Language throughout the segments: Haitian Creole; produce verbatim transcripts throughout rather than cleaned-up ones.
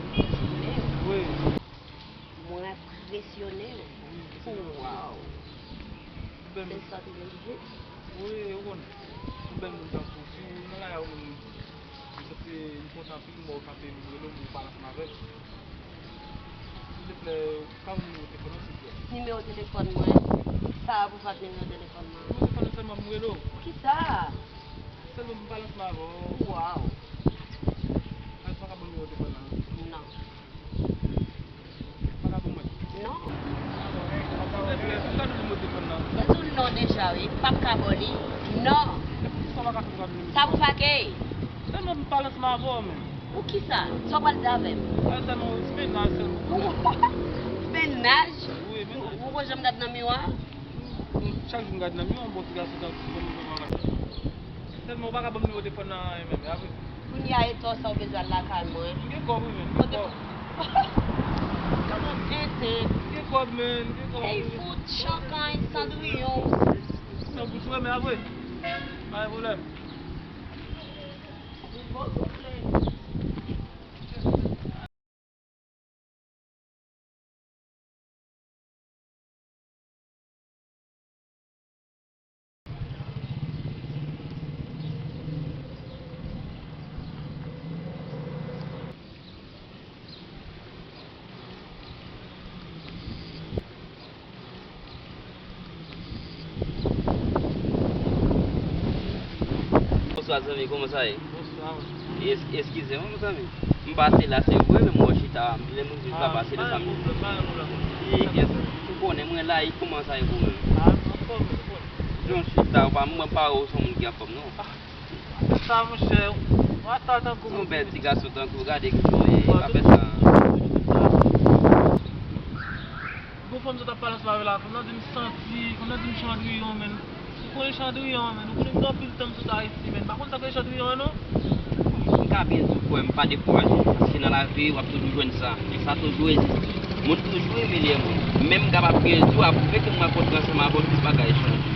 Impresyone w. Wi. Mwen enpresyone w. Wi, se sa. Waw. Bèl. Se sa w te vle di? Wi, ou konn. Yon bèl moun tankou w. Si w nan lari a, ou menm, m santi m kontan anpil, m wè w kanpe, m rele w, m pale ansanm avè w. Silvouplè, ou ka ban m nimewo telefòn ou, silvouplè? Nimewo telefòn mwen? Sa a pou fè ak nimewo telefòn mwen? Nimewo telefòn ou sèlman pou m rele w. Poukisa? Sèlman pou m pale ansanm avè w. Waw. Ou pa ka ban m nimewo telefòn nan? Non. Ou pa ka ban mwen? Non. Silvouplè, ou ka ban m nimewo telefòn nan? Mwen di w non deja, wi. M p ap ka ba w li. Non. E poukisa w pa ka fè m gade nimewo telefòn? Sa pou fè ak? Sèlman pou m pale ansanm avè w, men. Poukisa? Sa w pral di avè m? Sa sèlman, se mennaj sèlman. Mennaj? Wi, mennaj. Ou, ou poko janm gad nan miwa? Chak jou m gad nan miwa, m wè yon ti gason tankou w, mwen menm. Sèlman ou pa ka ban m nimewo telefòn nan anyen menm, e apre? Kounye a, e tò sa w bezwen al lakay mwen? M gen kòb wi, men, m gen kòb. Kote? Kòman enten? M gen kòb, men, m gen kòb. Ey, fout, chankany, Sandriyon. Tankou w renmen, apre? Pa gen pwoblèm. Bon, bon, bon. Bonswa zanmi, kòman sa ye? Bonswa. Es-, eskize m wi zanmi. M pase la se vre, men m wè w chita, m lè m rive m pa pase la zanmi. E kiyès? Ou konnen mwen la, e kòman sa ye pou mwen? Jan w chita, ou pa, mwen pa wè w se yon moun ki anfòm non. Sa monchè, w ata tankou yon bèl ti gason tankou w, gade ki jan w ye, pa fè sa. Gon fanm sot ap pale ansanm avè l la, fanm nan di m santi, fanm nan di m Chandriyon, men. Ou konnen Chandriyon, men. Ou konnen m gen anpil tan m sot Ayiti, men. M pa konn sa k rele Chandriyon an, non. M ka byen di w, frè m, pa dekouraje. Paske nan lavi, w ap toujou jwenn sa. E sa toujou egziste. Moun toujou imilye moun. Men m kapab byen di w, apre ke m rankontre ansanm avè w, tout bagay chanje.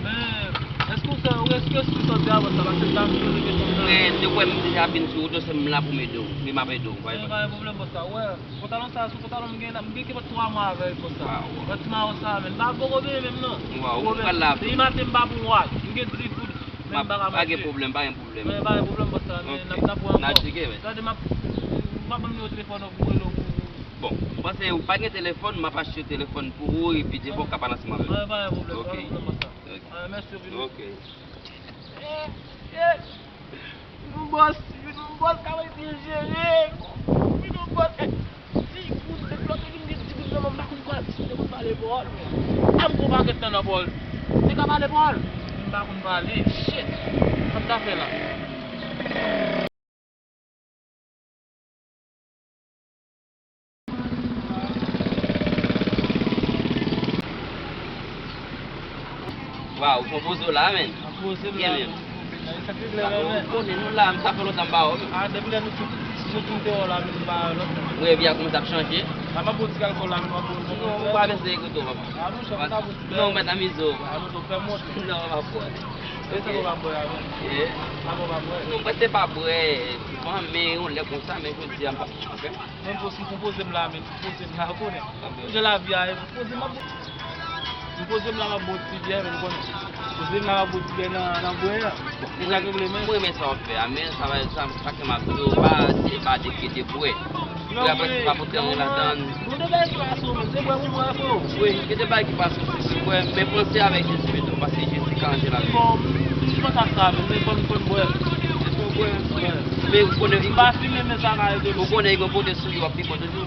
Men, èske w fè, èske w santi avè sa? Paske m ta poze kesyon sa. Men, de kwè m deja vin sou wout, se m la pou m ede w. Wi, m ap ede w, pa gen pwoblèm. Pantalon sa, sou pantalon m gen la, m gen ki fè twa mwa avè l konsa. Waw. Yon ti mawo sa, men m pa poko benyen menm non. Waw, ou pral lave. Depi maten m pa bon waj. M gen tripoud. Men m pa ka mache. Pa gen pwoblèm, pa gen pwoblèm. Men pa gen pwoblèm, bòs la, men n ap, n ap wè ankò. N a tcheke, men. Gade, m ap, m ap ban m nimewo telefòn ou pou rele w pou. Bon, m panse ou pa gen telefòn, m ap achte telefòn pou ou, epi devan w ka pale ansanm avè m. Pa gen pwoblèm, pa gen pwoblèm, bòs la. Ok. Ah, mèsi anpil. Ok. Eh, eh. Vin yon bòs, vin yon bòs, ka mete jere. Vin yon bòs. Eh, si pou m debloke vin gen ti goud nan men m, m pa konn pale, m te konn pale pawòl. A m gon pakèt tan nan pawòl. M te ka pale pawòl. Pa konn pale, shit. Sa m ta fè la? Waw, ou konpoze w la, menn. Konpoze m la, menn. Sa k regle, menn? Ou konnen nou la, sa fè lontan m pa wè w, menn. A, depi lè nou tout, nou tout te wè w la, menn, nou pa wè w lontan. Mwen, vi a kòmanse ap chanje. A, m ap bwè ti alkòl la, menn, m ap bwè. Non, ou pa bezwen enkyete w, papa. A, monchè, m ta bwè ti vè. Non, ou mèt amize w. A, non, non, fè m wont. Non, m ap bwè. E sa w pa bwè a, menn? E? Sa w pa bwè? Non, mwen te pa bwè souvan, men yon lè konsa, men jodi a m p ap bwè, ok? Menm pou si konpoze m la, menm konpoze m la, ou konnen. Jan lavi a ye, konpoze m ap bwè. Konpoze m la, m ap bwè ti byen, menm ou konnen. Konpoze m la, m ap bwè ti byen nan, nan bwè a. E sa k regle, menm. Mwen renmen sa w ap fè a, men sa, sa, sa ke m ap di w, pa, se pa de, de bwè. Bwè, pa, pa pote anyen ladan. Bon, de bagay ki pase w, men se bwè pou bwè, frè. Wi, gen de bagay ki pase w, se bwè, men panse avèk Jezi pito, paske Jezi ka ranje lavi. Bon, m, m panse ak sa, men, men bon, m konn bwè. Se bon bwè. Wi. Men ou konnen, m pa fimen, men sa ka ede m. Ou konnen, yon kote sou li w ap pi bon toujou.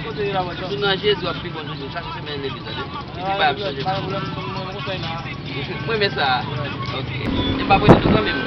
Kote la, wè sa? Sou nan Jezi w ap pi bon toujou. Chak semèn legliz la, wi. Epi pa ap chanje. Pa gen pwoblèm, m konn mwen, mwen konn sa la. Mwen renmen sa. Wi. Ok. E m pa prete tou kanmenm.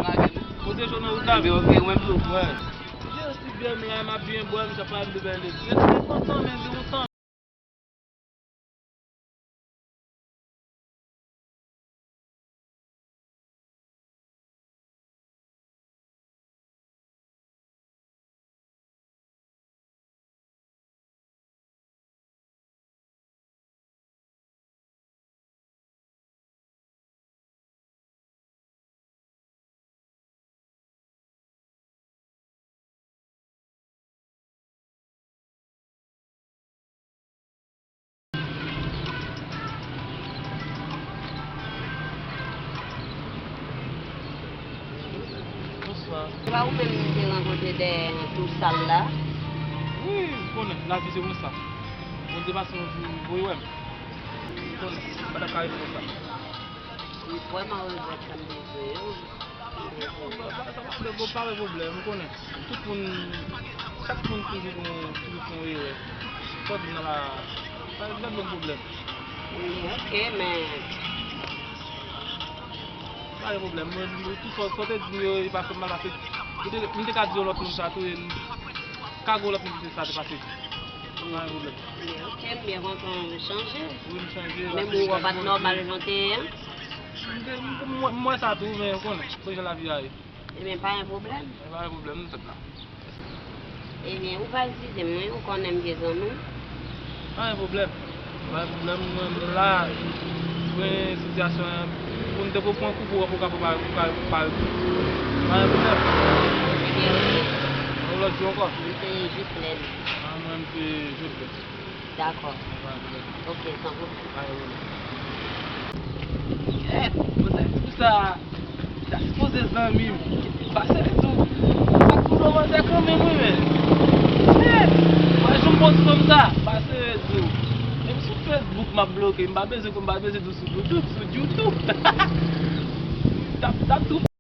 Lage m. Pwoteje w nan wout la. Ok, ok, ou menm tou. Wi. Jezi byen m la, m ap byen bwè, m t ap pale de bèl legliz. Mwen kontan, men gen yon tan. Bonswa. Se pa ou menm m te rankontre dèyè tou sal la? Wi, m konnen, lavi se konsa. Bondye pase yon jou, voye wè m. M konnen, m pa t ap ka rete konsa. Wi, vrèman regrèt sa m te di w. Pa, pa, pa, pa, pa gen pwoblèm, ou konnen. Tout moun, chak moun toujou gon, toujou fè yon erè. Sa w di nan la, pa, pa gen pwoblèm. Wi, ok, men pa gen pwoblèm. Mwen, mwen, tout sa, sa w te di m yo, e pa fè m mal, paske m te, m te ka di yon lòt moun sa tou, e m ka gen yon lòt moun ki te sa te pase. Pa gen pwoblèm. Ok, m byen kontan w chanje. Wi, m chanje. Menm ou wè w pa t nòmal jan w te ye an. M te, m, m, m wè sa tou, men ou konnen, se jan lavi a ye. Ebyen, pa gen pwoblèm. Pa gen pwoblèm, nou fèt la. Ebyen, ou pa eskize m, wi, ou konnen m gen zanmi. Pa gen pwoblèm. Pa gen pwoblèm, mwen menm la, mwen sitiyasyon an, pou n te pou pran kou pou wè pou ka prepare pou ka pare. Pa gen pwoblèm. Ebyen, ok. Yon lòt jou ankò. M se jis lè. A, mwen, m se jis lè. Dakò. Ok, san pwoblèm. Kèt, pou sa, ta sipoze zanmi m. Pase tou, sa tou do manzè kanmenm, wi, men. Kèt, wè, jou m post fanm sa, pase tou. Menm sou Facebook, m ap bloke, m pa bezwen, m pa bezwen tou sou YouTube, sou YouTube. Tap, tap tou.